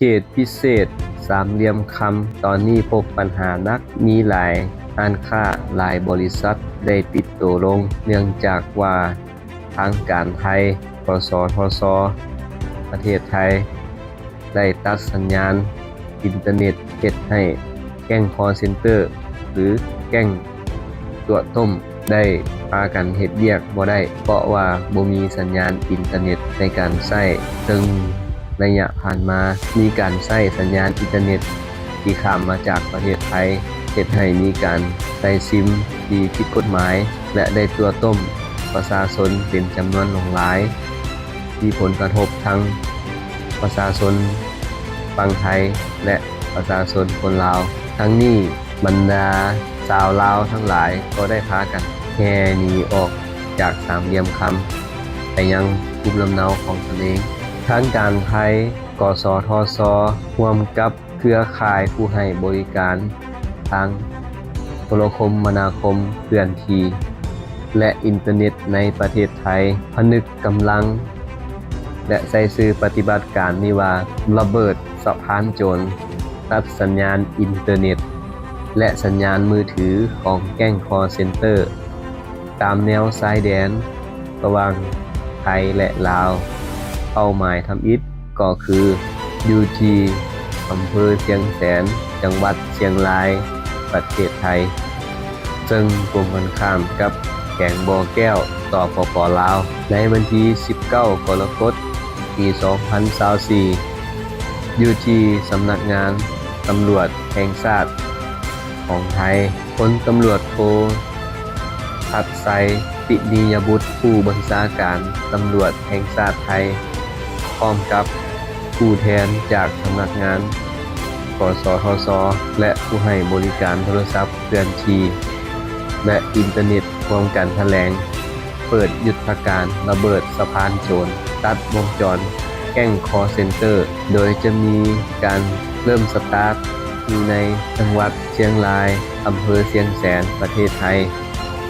ເຂດພິເສດສາມຫຼ່ຽມຄຳ ຕອນນີ້ພົບບັນຫາໜັກ, ມີຫຼາຍຮ້ານຄ້າ, ຫຼາຍບໍລິສັດໄດ້ປິດໂຕລົງ ເນື່ອງຈາກວ່າທາງການໄທ ກສທຊ ປະເທດໄທ ໄດ້ຕັດສັນຍານອິນເຕີເນັດ ເຮັດໃຫ້ແກ້ງຄໍເຊັນເຕີ ຫຼື ແກ້ງຕົວະຕົ້ມ ໄດ້ພາກັນເຮັດວຽກບໍ່ໄດ້ ເພາະວ່າບໍ່ມີສັນຍານອິນເຕີເນັດໃນການໃຊ້, ເຊິ່ງໄລຍະຜ່ານມາມີການໃຊ້ສັນຍານອິນເຕີເນັດທີ່ຂ້າມມາຈາກປະເທດໄທ, ເຮັດໃຫ້ມີການໃຊ້ຊິມທີ່ຜິດກົດໝາຍ ແລະ ໄດ້ຕົວະຕົ້ມປະຊາຊົນເປັນຈຳນວນຫຼວງຫຼາຍ, ມີຜົນກະທົບທັງປະຊາຊົນຝັ່ງໄທ ແລະ ປະຊາຊົນຄົນລາວ. ທັງນີ້, ບັນດາຊາວລາວທັງຫຼາຍກໍໄດ້ພາກັນແຫ່ໜີອອກຈາກສາມຫຼ່ຽມຄຳໄປຍັງພູມລຳເນົາຂອງຕົນເອງ. ທາງການໄທ ກສທຊ ຮ່ວມກັບເຄືອຂ່າຍຜູ້ໃຫ້ບໍລິການທາງໂທລະຄົມມະນາຄົມເຄື່ອນທີ່ ແລະ ອິນເຕີເນັດໃນປະເທດໄທ ຜະນຶກກຳລັງ ແລະ ໃຊ້ຊື່ປະຕິບັດການນີ້ວ່າ ລະເບີດສະພານໂຈນ, ຕັດສັນຍານອິນເຕີເນັດ ແລະ ສັນຍານມືຖືຂອງແກ້ງຄໍເຊັນເຕີ ຕາມແນວຊາຍແດນລະຫວ່າງໄທ ແລະ ລາວ. ເປົ້າໝາຍທຳອິດກໍຄືຢູ່ທີ່ອຳເພີຊຽງແສນ, ຈັງຫວັດຊຽງລາຍ, ປະເທດໄທ. ເຊິ່ງກົງກັນຂ້າມກັບແຂວງບໍ່ແກ້ວ ສປປ ລາວ. ໃນວັນທີສິບເກົ້າ ກໍລະກົດ ປີສອງພັນຊາວສີ່ ຢູ່ທີ່ສຳນັກງານຕຳຫຼວດແຫ່ງຊາດຂອງໄທ, ພົນຕຳຫຼວດໂທ ທັດໄຊ ປິດນີຍະບຸດ ຜູ້ບັນຊາການຕຳຫຼວດແຫ່ງຊາດໄທ ພ້ອມກັບຜູ້ແທນຈາກສຳນັກງານ ກສທຊ ແລະ ຜູ້ໃຫ້ບໍລິການໂທລະສັບເຄື່ອນທີ່ ແລະ ອິນເຕີເນັດ ຮ່ວມກັນຖະແຫຼງເປີດຍຸດທະການລະເບີດສະພານໂຈນ, ຕັດວົງຈອນແກ້ງຄໍເຊັນເຕີ, ໂດຍຈະມີການເລີ່ມສະຕາດຢູ່ໃນຈັງຫວັດຊຽງລາຍ, ອຳເພີຊຽງແສນ, ປະເທດໄທ.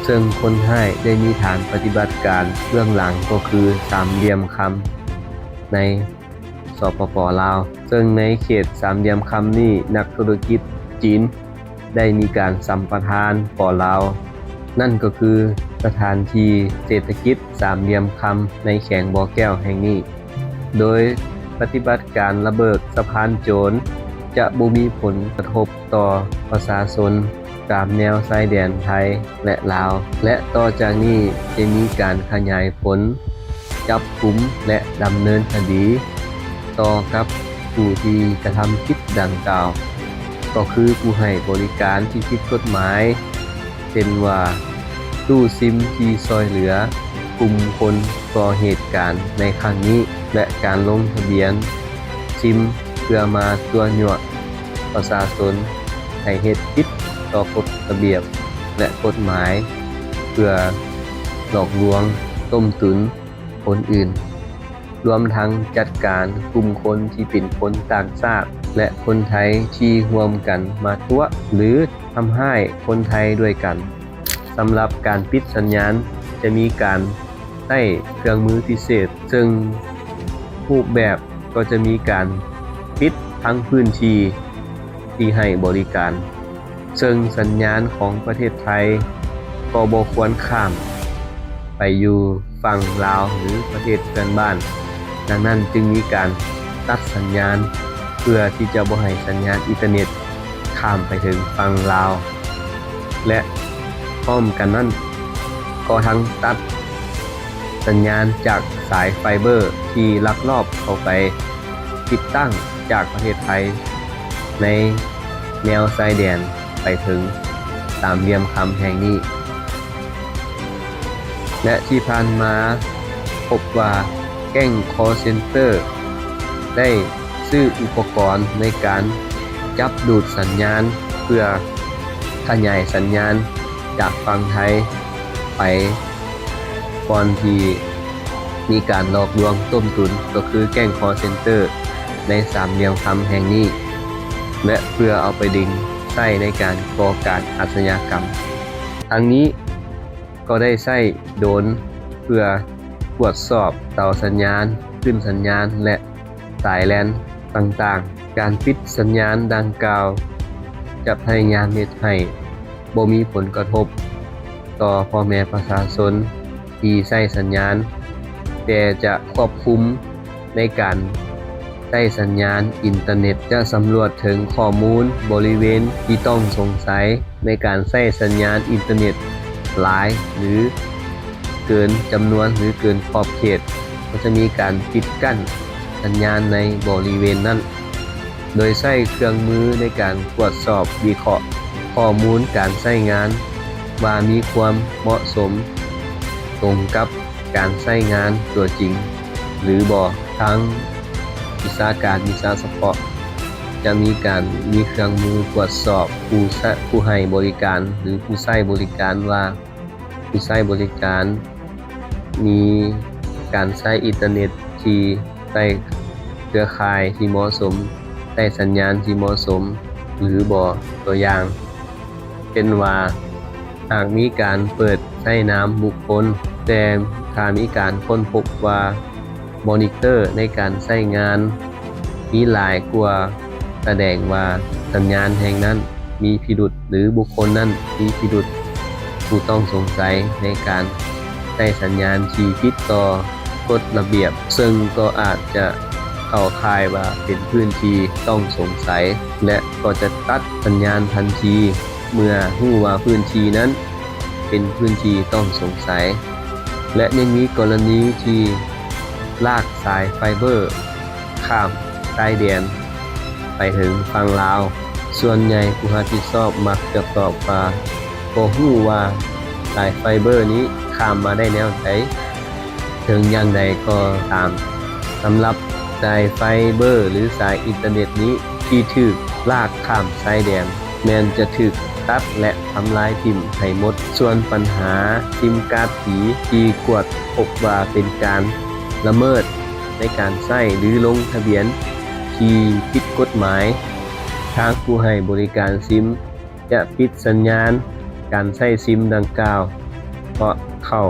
ເຊິ່ງຄົນຮ້າຍໄດ້ມີຖານປະຕິບັດການເບື້ອງຫຼັງກໍຄືສາມຫຼ່ຽມຄຳໃນ ສປປ ລາວ, ເຊິ່ງໃນເຂດສາມຫຼ່ຽມຄຳນີ້ ນັກທຸລະກິດຈີນໄດ້ມີການສຳປະທານ ປ ລາວ, ນັ້ນກໍຄືສະຖານທີ່ເສດຖະກິດສາມຫຼ່ຽມຄຳໃນແຂວງບໍ່ແກ້ວແຫ່ງນີ້. ໂດຍປະຕິບັດການລະເບີດສະພານໂຈນ ຈະບໍ່ມີຜົນກະທົບຕໍ່ປະຊາຊົນຕາມແນວຊາຍແດນໄທ ແລະ ລາວ ແລະ ຕໍ່ຈາກນີ້ຈະມີການຂະຫຍາຍຜົນ ຈັບກຸມ ແລະ ດຳເນີນຄະດີຕໍ່ກັບຜູ້ທີ່ກະທຳຜິດດັ່ງກ່າວ, ກໍຄືຜູ້ໃຫ້ບໍລິການທີ່ຜິດກົດໝາຍ, ເຊັ່ນວ່າ ຕູ້ຊິມທີ່ຊ່ອຍເຫຼືອກຸ່ມຄົນກໍ່ເຫດການໃນຄັ້ງນີ້ ແລະ ການລົງທະບຽນຊິມເພື່ອມາຕົວະຍົວະປະຊາຊົນໃຫ້ເຮັດຜິດຕໍ່ກົດລະບຽບ ແລະ ກົດໝາຍ ເພື່ອຫຼອກລວງຕົ້ມຕຸນຄົນອື່ນ, ລວມທັງຈັດການກຸ່ມຄົນທີ່ເປັນຄົນຕ່າງຊາດ ແລະ ຄົນໄທທີ່ຮ່ວມກັນມາຕົວະ ຫຼື ທຳຮ້າຍຄົນໄທດ້ວຍກັນ. ສຳລັບການປິດສັນຍານ ຈະມີການໃຊ້ເຄື່ອງມືພິເສດ, ເຊິ່ງຮູບແບບກໍຈະມີການປິດທັງພື້ນທີ່ທີ່ໃຫ້ບໍລິການ, ເຊິ່ງສັນຍານຂອງປະເທດໄທກໍບໍ່ຄວນຂ້າມໄປຢູ່ຝັ່ງລາວ ຫຼື ປະເທດເພື່ອນບ້ານ. ດັ່ງນັ້ນຈຶ່ງມີການຕັດສັນຍານ ເພື່ອທີ່ຈະບໍ່ໃຫ້ສັນຍານອິນເຕີເນັດຂ້າມໄປເຖິງຝັ່ງລາວ ແລະ ພ້ອມກັນນັ້ນກໍທັງຕັດສັນຍານຈາກສາຍໄຟເບີທີ່ລັກລອບເຂົ້າໄປຕິດຕັ້ງຈາກປະເທດໄທ ໃນແນວຊາຍແດນໄປເຖິງສາມຫຼ່ຽມຄຳແຫ່ງນີ້. ແລະ ທີ່ຜ່ານມາພົບວ່າແກ້ງຄໍເຊັນເຕີໄດ້ຊື້ອຸປະກອນໃນການຈັບດູດສັນຍານ ເພື່ອຂະຫຍາຍສັນຍານຈາກຝັ່ງໄທໄປ ກ່ອນທີ່ມີການຫຼອກລວງຕົ້ມຕຸນ ກໍຄືແກ້ງຄໍເຊັນເຕີໃນສາມຫຼ່ຽມຄຳແຫ່ງນີ້ ແລະ ເພື່ອເອົາໄປດຶງໃຊ້ໃນການກໍ່ການອາຊຍາກຳ. ທັງນີ້ກໍໄດ້ໃຊ້ໂດຣນເພື່ອກວດສອບເສົາສັນຍານ, ຄື້ນສັນຍານ ແລະ ສາຍແລນ ຕ່າງໆ. ການປິດສັນຍານດັ່ງກ່າວຈະພະຍາຍາມເຮັດໃຫ້ບໍ່ມີຜົນກະທົບຕໍ່ພໍ່ແມ່ປະຊາຊົນທີ່ໃຊ້ສັນຍານ, ແຕ່ຈະຄວບຄຸມໃນການໃຊ້ສັນຍານອິນເຕີເນັດ, ຈະສຳຫຼວດເຖິງຂໍ້ມູນບໍລິເວນທີ່ຕ້ອງສົງໄສໃນການໃຊ້ສັນຍານອິນເຕີເນັດຫຼາຍ ຫຼື ເກີນຈຳນວນ ຫຼື ເກີນຂອບເຂດ, ກໍຈະມີການປິດກັ້ນສັນຍານໃນບໍລິເວນນັ້ນ ໂດຍໃຊ້ເຄື່ອງມືໃນການກວດສອບວິເຄາະຂໍ້ມູນການໃຊ້ງານ ວ່າມີຄວາມເໝາະສົມຕົງກັບການໃຊ້ງານຕົວຈິງ ຫຼື ບໍ່. ທາງວິຊາການ, ວິຊາສະເພາະ ຈະມີການ, ມີເຄື່ອງມືກວດສອບຜູ້ໃຊ້, ຜູ້ໃຫ້ບໍລິການ ຫຼື ຜູ້ໃຊ້ບໍລິການ ວ່າຜູ້ໃຊ້ບໍລິການມີການໃຊ້ອິນເຕີເນັດທີ່ໃຊ້ເຄືອຂ່າຍທີ່ເໝາະສົມ, ໃຊ້ສັນຍານທີ່ເໝາະສົມ ຫຼື ບໍ່. ຕົວຢ່າງ ເຊັ່ນວ່າ ຫາກມີການເປີດໃຊ້ນາມບຸກຄົນ, ແຕ່ຖ້າມີການຄົ້ນພົບວ່າມໍນິເຕີໃນການໃຊ້ງານມີຫຼາຍກວ່າ, ສະແດງວ່າສັນຍານແຫ່ງນັ້ນມີພິລຸດ ຫຼື ບຸກຄົນນັ້ນມີພິລຸດ, ຜູ້ຕ້ອງສົງໄສໃນການໃຊ້ສັນຍານທີ່ຜິດຕໍ່ກົດລະບຽບ, ເຊິ່ງກໍອາດຈະເຂົ້າຂ່າຍວ່າເປັນພື້ນທີ່ຕ້ອງສົງໄສ ແລະ ກໍຈະຕັດສັນຍານທັນທີ ເມື່ອຮູ້ວ່າພື້ນທີ່ນັ້ນເປັນພື້ນທີ່ຕ້ອງສົງໄສ. ແລະ ຍັງມີກໍລະນີທີ່ລາກສາຍໄຟເບີຂ້າມຊາຍແດນໄປເຖິງຝັ່ງລາວ. ສ່ວນໃຫຍ່ຜູ້ຮັບຜິດຊອບມັກຈະຕອບວ່າບໍ່ຮູ້ວ່າສາຍໄຟເບີນີ້ຂ້າມມາໄດ້ແນວໃດ. ເຖິງຢ່າງໃດກໍຕາມ, ສຳລັບສາຍໄຟເບີ ຫຼື ສາຍອິນເຕີເນັດນີ້ ທີ່ຖືກລາກຂ້າມຊາຍແດນ ແມ່ນຈະຖືກຕັດ ແລະ ທຳລາຍຖິ້ມໃຫ້ໝົດ. ສ່ວນບັນຫາຊິມກາດຜີທີ່ກວດພົບວ່າເປັນການລະເມີດໃນການໃຊ້ ຫຼື ລົງທະບຽນທີ່ຜິດກົດໝາຍ, ທາງຜູ້ໃຫ້ບໍລິການຊິມ ຈະປິດສັນຍານການໃຊ້ຊິມດັ່ງກ່າວ ເພາະເຂົ້າ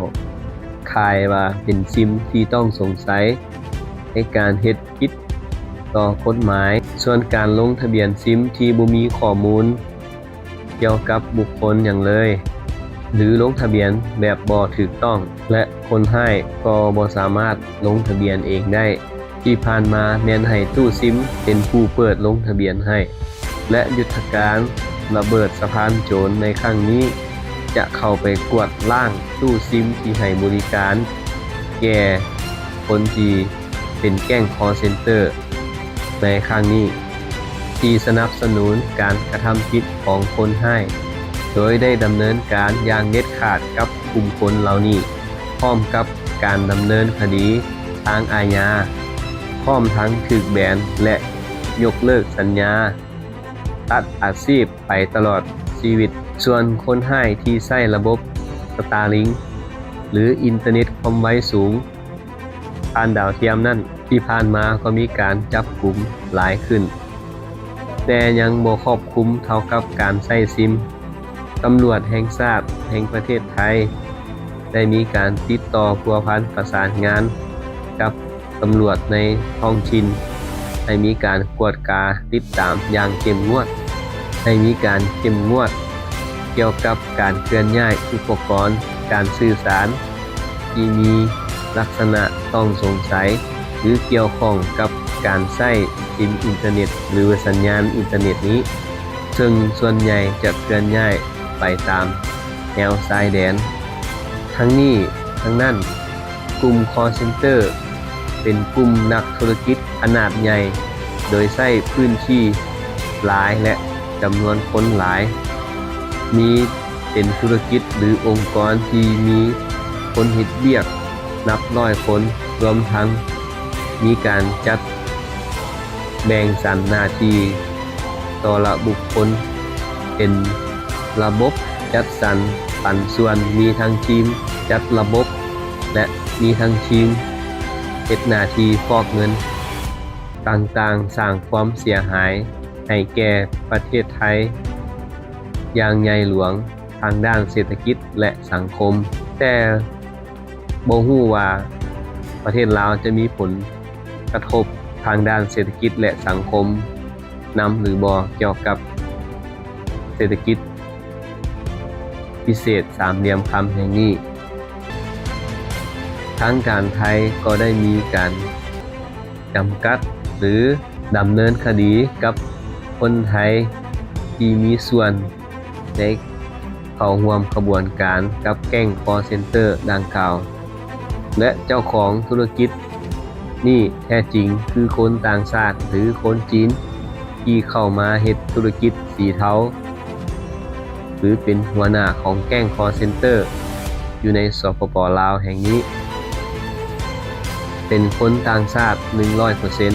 ຂ່າຍວ່າເປັນຊິມທີ່ຕ້ອງສົງໄສໃນການເຮັດຜິດຕໍ່ກົດໝາຍ. ສ່ວນການລົງທະບຽນຊິມທີ່ບໍ່ມີຂໍ້ມູນກ່ຽວກັບບຸກຄົນຫຍັງເລີຍ ຫຼື ລົງທະບຽນແບບບໍ່ຖືກຕ້ອງ ແລະ ຄົນຮ້າຍກໍບໍ່ສາມາດລົງທະບຽນເອງໄດ້. ທີ່ຜ່ານມາແມ່ນໃຫ້ຕູ້ຊິມເປັນຜູ້ເປີດລົງທະບຽນໃຫ້ ແລະ ຍຸດທະການລະເບີດສະພານໂຈນໃນຄັ້ງນີ້ ຈະເຂົ້າໄປກວາດລ້າງຕູ້ຊິມທີ່ໃຫ້ບໍລິການແກ່ຄົນທີ່ເປັນແກ້ງຄໍເຊັນເຕີໃນຄັ້ງນີ້ ທີ່ສະໜັບສະໜູນການກະທຳຜິດຂອງຄົນຮ້າຍ, ໂດຍໄດ້ດຳເນີນການຢ່າງເດັດຂາດກັບກຸ່ມຄົນເຫຼົ່ານີ້ ພ້ອມກັບການດຳເນີນຄະດີທາງອາຍາ, ພ້ອມທັງຖືກແບນ ແລະ ຍົກເລີກສັນຍາຕັດອາຊີບໄປຕະຫຼອດຊີວິດ. ສ່ວນຄົນຮ້າຍທີ່ໃຊ້ລະບົບ Starlink ຫຼື ອິນເຕີເນັດຄວາມໄວສູງຜ່ານດາວທຽມນັ້ນ, ທີ່ຜ່ານມາກໍມີການຈັບກຸມຫຼາຍຂຶ້ນ, ແຕ່ຍັງບໍ່ຄອບຄຸມເທົ່າກັບການໃຊ້ຊິມ. ຕຳຫຼວດແຫ່ງຊາດແຫ່ງປະເທດໄທ ໄດ້ມີການຕິດຕໍ່ພົວພັນປະສານງານກັບຕຳຫຼວດໃນທ້ອງຖິ່ນ ໃຫ້ມີການກວດກາຕິດຕາມຢ່າງເຂັ້ມງວດ, ໃຫ້ມີການເຂັ້ມງວດກ່ຽວກັບການເຄື່ອນຍ້າຍອຸປະກອນການສື່ສານ ທີ່ມີລັກສະນະຕ້ອງສົງໄສ ຫຼື ກ່ຽວຂ້ອງກັບການໃຊ້ຊິມອິນເຕີເນັດ ຫຼື ສັນຍານອິນເຕີເນັດນີ້, ເຊິ່ງສ່ວນໃຫຍ່ຈະເຄື່ອນຍ້າຍໄປຕາມແນວຊາຍແດນ. ທັງນີ້ທັງນັ້ນ, ກຸ່ມຄໍເຊັນເຕີເປັນກຸ່ມນັກທຸລະກິດຂະໜາດໃຫຍ່ ໂດຍໃຊ້ພື້ນທີ່ຫຼາຍ ແລະ ຈຳນວນຄົນຫຼາຍ, ມີ ເປັນທຸລະກິດ ຫຼື ອົງກອນທີ່ມີຄົນເຮັດວຽກນັບຮ້ອຍຄົນ, ລວມທັງມີການຈັດແບ່ງສັນໜ້າທີ່ແຕ່ລະບຸກຄົນເປັນລະບົບຈັດສັນປັນສ່ວນ, ມີທັງທີມຈັດລະບົບ ແລະ ມີທັງທີມເຮັດໜ້າທີ່ຟອກເງິນຕ່າງໆ, ສ້າງຄວາມເສຍຫາຍໃຫ້ແກ່ປະເທດໄທຢ່າງໃຫຍ່ຫຼວງ. ທາງດ້ານເສດຖະກິດ ແລະ ສັງຄົມ, ແຕ່ບໍ່ຮູ້ວ່າປະເທດລາວຈະມີຜົນກະທົບ ທາງດ້ານເສດຖະກິດ ແລະ ສັງຄົມນຳ ຫຼື ບໍ່ ກ່ຽວກັບເສດຖະກິດພິເສດສາມຫຼ່ຽມຄຳແຫ່ງນີ້. ທາງການໄທກໍໄດ້ມີການຈຳກັດ ຫຼື ດຳເນີນຄະດີກັບຄົນໄທທີ່ມີສ່ວນ ໃນເຂົ້າຮ່ວມຂະບວນການກັບແກ້ງຄໍເຊັນເຕີດັ່ງກ່າວ ແລະ ເຈົ້າຂອງທຸລະກິດນີ້ແທ້ຈິງຄືຄົນຕ່າງຊາດ ຫຼື ຄົນຈີນ ທີ່ເຂົ້າມາເຮັດທຸລະກິດສີເທົາ ຫຼື ເປັນຫົວໜ້າຂອງແກ້ງຄໍເຊັນເຕີຢູ່ໃນ ສປປ ລາວ ແຫ່ງນີ້ ເປັນຄົນຕ່າງຊາດ ໜຶ່ງຮ້ອຍເປີເຊັນ.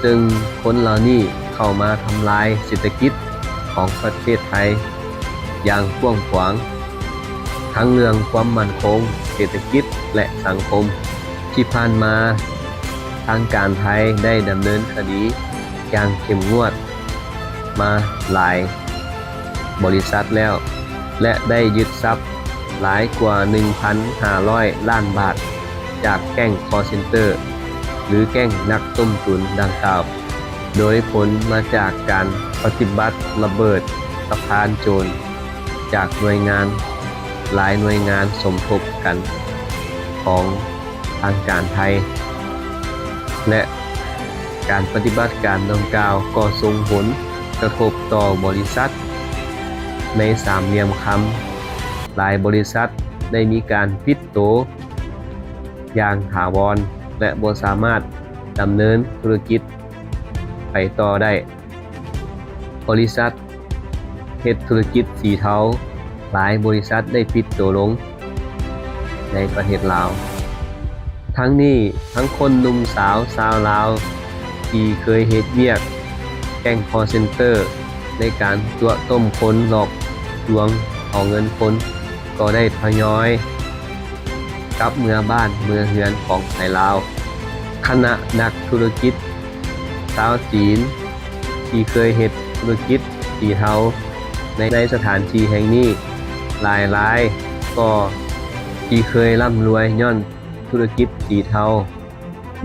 ເຊິ່ງຄົນເຫຼົ່ານີ້ເຂົ້າມາທຳລາຍເສດຖະກິດຂອງປະເທດໄທຢ່າງກວ້າງຂວາງ, ທັງເລື່ອງຄວາມໝັ້ນຄົງ, ເສດຖະກິດ ແລະ ສັງຄົມ. ທີ່ຜ່ານມາ, ທາງການໄທໄດ້ດຳເນີນຄະດີຢ່າງເຂັ້ມງວດ ມາຫຼາຍບໍລິສັດແລ້ວ ແລະ ໄດ້ຍຶດຊັບຫຼາຍກວ່າ ໜຶ່ງພັນຫ້າຮ້ອຍລ້ານບາດ ຈາກແກ້ງຄໍເຊັນເຕີ ຫຼື ແກ້ງນັກຕົ້ມຕຸນດັ່ງກ່າວ ໂດຍຜົນມາຈາກການປະຕິບັດລະເບີດສະພານໂຈນ ຈາກໜ່ວຍງານ ຫຼາຍໜ່ວຍງານສົມທົບກັນຂອງ ທາງການໄທ ແລະ ການປະຕິບັດການດັ່ງກ່າວກໍສົ່ງຜົນກະທົບຕໍ່ບໍລິສັດໃນສາມຫຼ່ຽມຄຳ. ຫຼາຍບໍລິສັດໄດ້ມີການປິດໂຕຢ່າງຖາວອນ ແລະ ບໍ່ສາມາດດຳເນີນທຸລະກິດໄປຕໍ່ໄດ້. ບໍລິສັດເຮັດທຸລະກິດສີເທົາຫຼາຍບໍລິສັດໄດ້ປິດໂຕລົງໃນປະເທດລາວ. ທັງນີ້, ທັງຄົນໜຸ່ມສາວຊາວລາວທີ່ເຄີຍເຮັດວຽກແກ້ງຄໍເຊັນເຕີໃນການຕົວະຕົ້ມຄົນ, ຫຼອກລວງເອົາເງິນຄົນ ກໍໄດ້ທະຍອຍກັບເມືອບ້ານເມືອເຮືອນຂອງໃຜລາວ. ຄະນະນັກທຸລະກິດ ຊາວຈີນທີ່ເຄີຍເຮັດທຸລະກິດສີເທົາໃນ ໃນສະຖານທີ່ແຫ່ງນີ້ ຫຼາຍລາຍກໍທີ່ເຄີຍລ່ຳລວຍຍ້ອນທຸລະກິດສີເທົາ,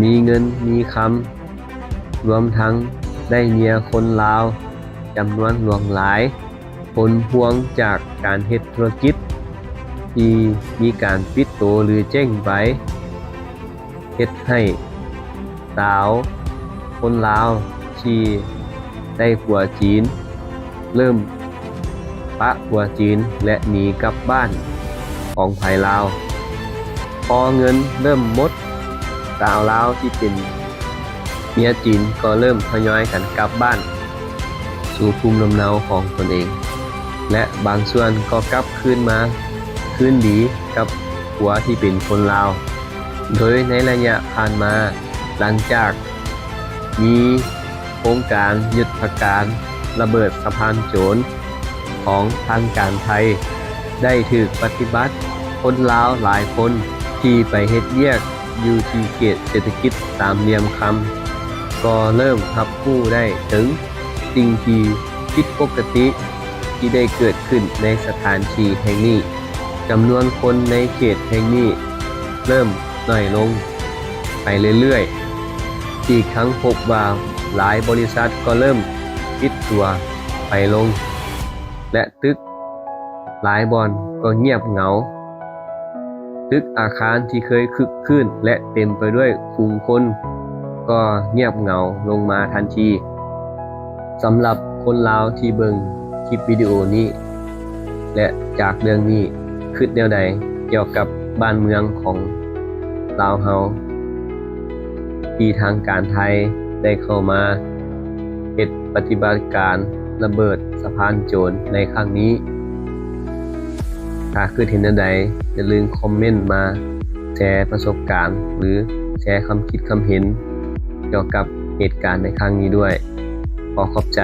ມີເງິນມີຄຳ, ລວມທັງໄດ້ເມຍຄົນລາວຈຳນວນຫຼວງຫຼາຍ ຜົນພວງຈາກການເຮັດທຸລະກິດທີ່ມີການປິດໂຕ ຫຼື ເຈັ້ງໄປ ເຮັດໃຫ້ສາວຄົນລາວທີ່ໄດ້ຜົວຈີນ ເລີ່ມປະຜົວຈີນ ແລະ ໜີກັບບ້ານຂອງໃຜລາວ. ພໍເງິນເລີ່ມໝົດ, ສາວລາວທີ່ເປັນເມຍຈີນກໍເລີ່ມທະຍອຍກັນກັບບ້ານ ສູ່ພູມລຳເນົາຂອງຕົນເອງ ແລະ ບາງສ່ວນກໍກັບຄືນມາຄືນດີກັບຜົວທີ່ເປັນຄົນລາວ. ໂດຍໃນໄລຍະຜ່ານມາ, ຫຼັງຈາກມີໂຄງການຍຸດທະການລະເບີດສະພານໂຈນຂອງທາງການໄທໄດ້ຖືກປະຕິບັດ, ຄົນລາວຫຼາຍຄົນທີ່ໄປເຮັດວຽກຢູ່ທີ່ເຂດເສດຖະກິດສາມຫຼ່ຽມຄຳ ກໍເລີ່ມຮັບຮູ້ໄດ້ເຖິງ ສິ່ງທີ່ຜິດປົກກະຕິທີ່ໄດ້ເກີດຂຶ້ນໃນສະຖານທີ່ແຫ່ງນີ້. ຈຳນວນຄົນໃນເຂດແຫ່ງນີ້ເລີ່ມໜ້ອຍລົງໄປເລື້ອຍໆ, ອີກທັງພົບວ່າຫຼາຍບໍລິສັດກໍເລີ່ມປິດຕົວໄປລົງ ແລະ ຕຶກຫຼາຍບ່ອນກໍງຽບເຫງົາ. ຕຶກອາຄານທີ່ເຄີຍຄຶກຄື້ນ ແລະ ເຕັມໄປດ້ວຍຝູງຄົນກໍງຽບເຫງົາລົງມາທັນທີ. ສຳລັບຄົນລາວທີ່ເບິ່ງຄລິບວິດີໂອນີ້ ແລະ ຈາກເລື່ອງນີ້ ຄິດແນວໃດກ່ຽວກັບບ້ານເມືອງຂອງລາວເຮົາ ທີ່ທາງການໄທໄດ້ເຂົ້າມາເຮັດປະຕິບັດການລະເບີດສະພານໂຈນໃນຄັ້ງນີ້? ຖ້າຄິດເຫັນແນວໃດ, ຢ່າລືມຄອມເມັນມາແຊປະສົບການ ຫຼື ແຊຄຳຄິດຄຳເຫັນກ່ຽວກັບເຫດການໃນຄັ້ງນີ້ດ້ວຍ. ຂໍຂອບໃຈ.